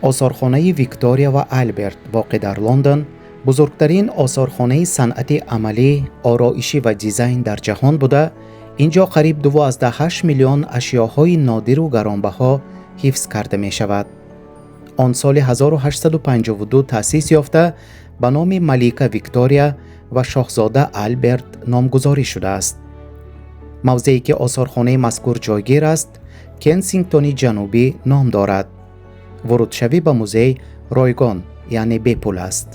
Осорхонаи Виктория ва Алберт, воқеъ дар Лондон, бузургтарин осорхонаи санъати амалӣ, ороишӣ ва дизайн дар ҷаҳон буда, ин ҷо қариб 2,8 миллион ашёҳои нодиру гаронбаҳо ҳифз карда мешавад. Он соли 1852 таъсис ёфта, ба номи малика Виктория ва шоҳзода Алберт номгузорӣ шудааст. Мавзее ки осорхонаи мазкур ҷойгир аст, Кенсингтони Ҷанубӣ ном дорад. Вурудшавӣ ба музей ройгон, яъне бепул аст.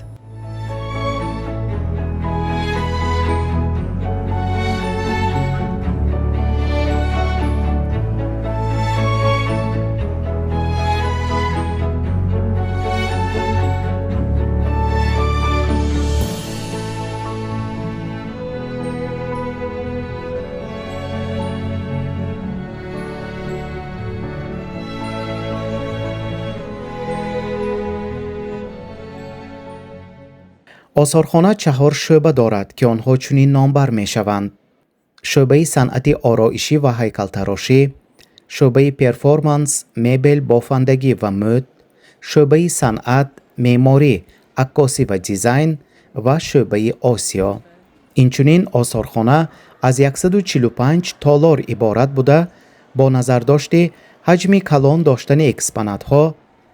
Осорхона чаҳор шӯъба дорад, ки онҳо чунин номбар мешаванд: шӯъбаи санъати ороишӣ ва ҳайкалтарошӣ, шӯъбаи перформанс, мебел, бофандагӣ ва мӯд, шӯъбаи санъат, меъморӣ, аккосӣ ва дизайн ва шӯъбаи Осиё. Инчунин осорхона аз 145 толор иборат буда, бо назардошти ҳаҷми калон доштани экспонатҳо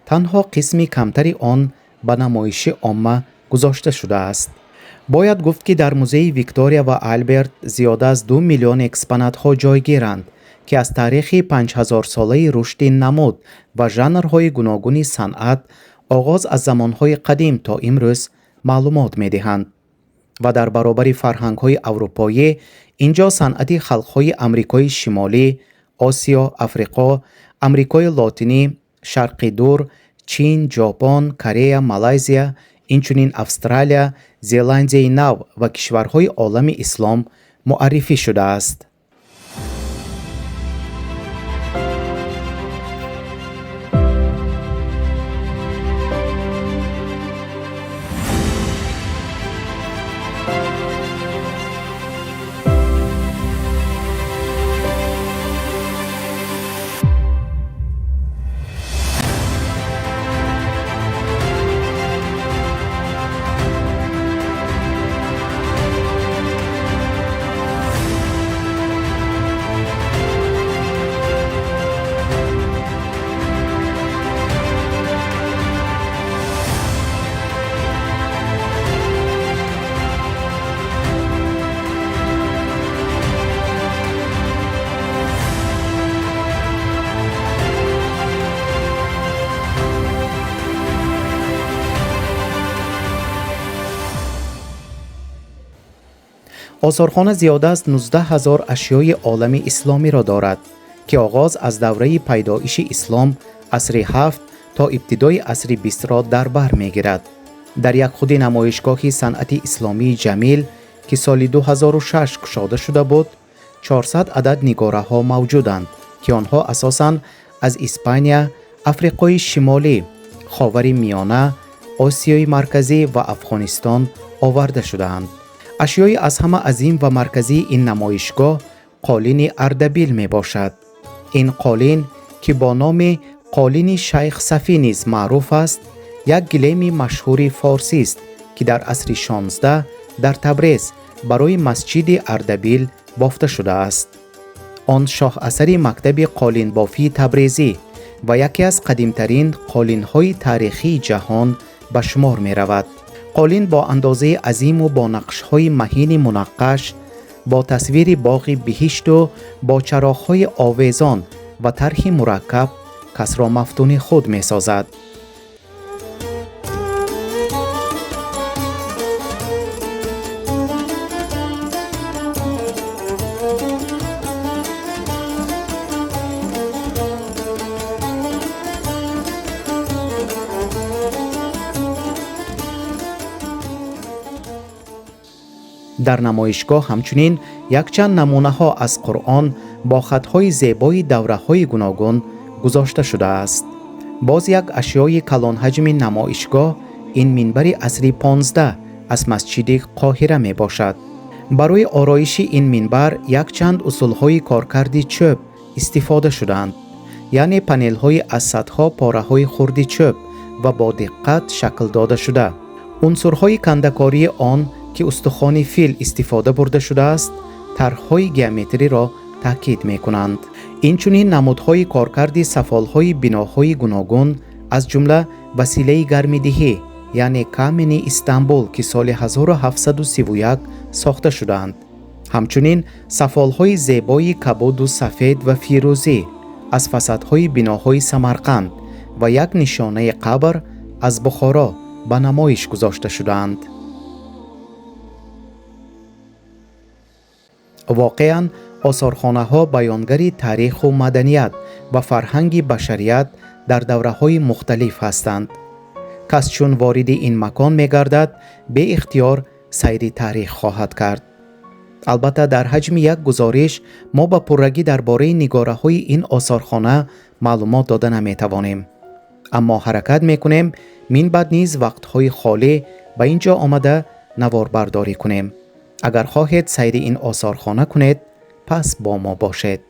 танҳо қисми камтари он ба намоиши омма гузошта шудааст. Бояд гуфт, ки дар музеи Виктория ва Алберт зиёда аз 2 миллион экспонатҳо ҷойгиранд, ки аз таърихи 5000-солаи рушди намуд ва жанрҳои гуногуни санъат оғоз аз замонҳои қадим то имрӯз маълумот медиҳанд. Ва дар баробари фарҳангҳои аврупоӣ ин ҷо санъати халқҳои Амрикои Шимолӣ, Осиё, Африқо, Амрикои Лотинӣ, Шарқи Дур, Чин, Ҷопон, Корея, Малайзия, инчунин Австралия, Зеландияи Нав ва кишварҳои олами ислом муаррифӣ шудааст. Осорхона зиёда аз 19 ҳазор ашёи олами исломиро дорад, ки оғоз аз давраи пайдоиши ислом, асри ҳафт, то ибтидои асри бистро дар бар мегирад. Дар як худи намоишгоҳи санъати исломии Ҷамил, ки соли 2006 кушода шуда буд, 400 адад нигораҳо мавҷуданд, ки онҳо асосан аз Испания, Африқои Шимолӣ, Ховари Миёна, Осиёи Марказӣ ва Афғонистон оварда шудаанд. Ашёи аз ҳама азим ва марказии ин намоишгоҳ қолини Ардабил мебошад. Ин қолин, ки бо номи қолини Шайх Сафӣ низ маъруф аст, як гилеми машҳури форсист, ки дар асри 16 дар Табрез барои масҷиди Ардабил бофта шудааст. Он шоҳасари мактаби қолинбофии табрезӣ ва яке аз қадимтарин қолинҳои таърихии ҷаҳон ба шумор меравад. Қолин бо андозаи азиму бо нақшҳои маҳини мунаққаш, бо тасвири боғи биҳишту бо чароғҳои овезон ва тарҳи мураккаб касро мафтуни худ месозад. Дар намоишгоҳ ҳамчунин якчанд намунаҳо аз Қуръон бо хатҳои зебои давраҳои гуногун гузошта шудааст. Боз як ашёи калонҳаҷми намоишгоҳ ин минбари асри 15 аз масҷиди Қоҳира мебошад. Барои ороиши ин минбар якчанд усулҳои коркарди чӯб истифода шудаанд, яъне панелҳои аз садҳо пораҳои хурди чӯб ва бо диққат шакл дода шуда. Унсурҳои кандакории он, ки устухони фил истифода бурда шудааст, тарҳҳои геометриро таъкид мекунанд. Инчунин намудҳои коркарди сафолҳои биноҳои гуногун, аз ҷумла василаи гармидиҳӣ, яъне камини Истанбул, ки соли 1731 сохта шудаанд. Ҳамчунин сафолҳои зебои кабуду сафед ва фирӯзӣ аз фасадҳои биноҳои Самарқанд ва як нишонаи қабр аз Бухоро ба намоиш гузошта шудаанд. Воқеан, осорхонаҳо баёнгари таъриху маданият ва фарҳанги башарият дар давраҳои мухталиф ҳастанд. Кас чун вориди ин макон мегардад, беихтиёр сайри таърих хоҳад кард. Албатта, дар ҳаҷми як гузориш мо ба пуррагӣ дар бораи нигораҳои ин осорхона маълумот дода наметавонем, аммо ҳаракат мекунем минбаъд низ вақтҳои холӣ ба ин ҷо омада наворбардорӣ кунем. Агар хоҳед сайри ин осорхона кунед, пас бо мо бошед.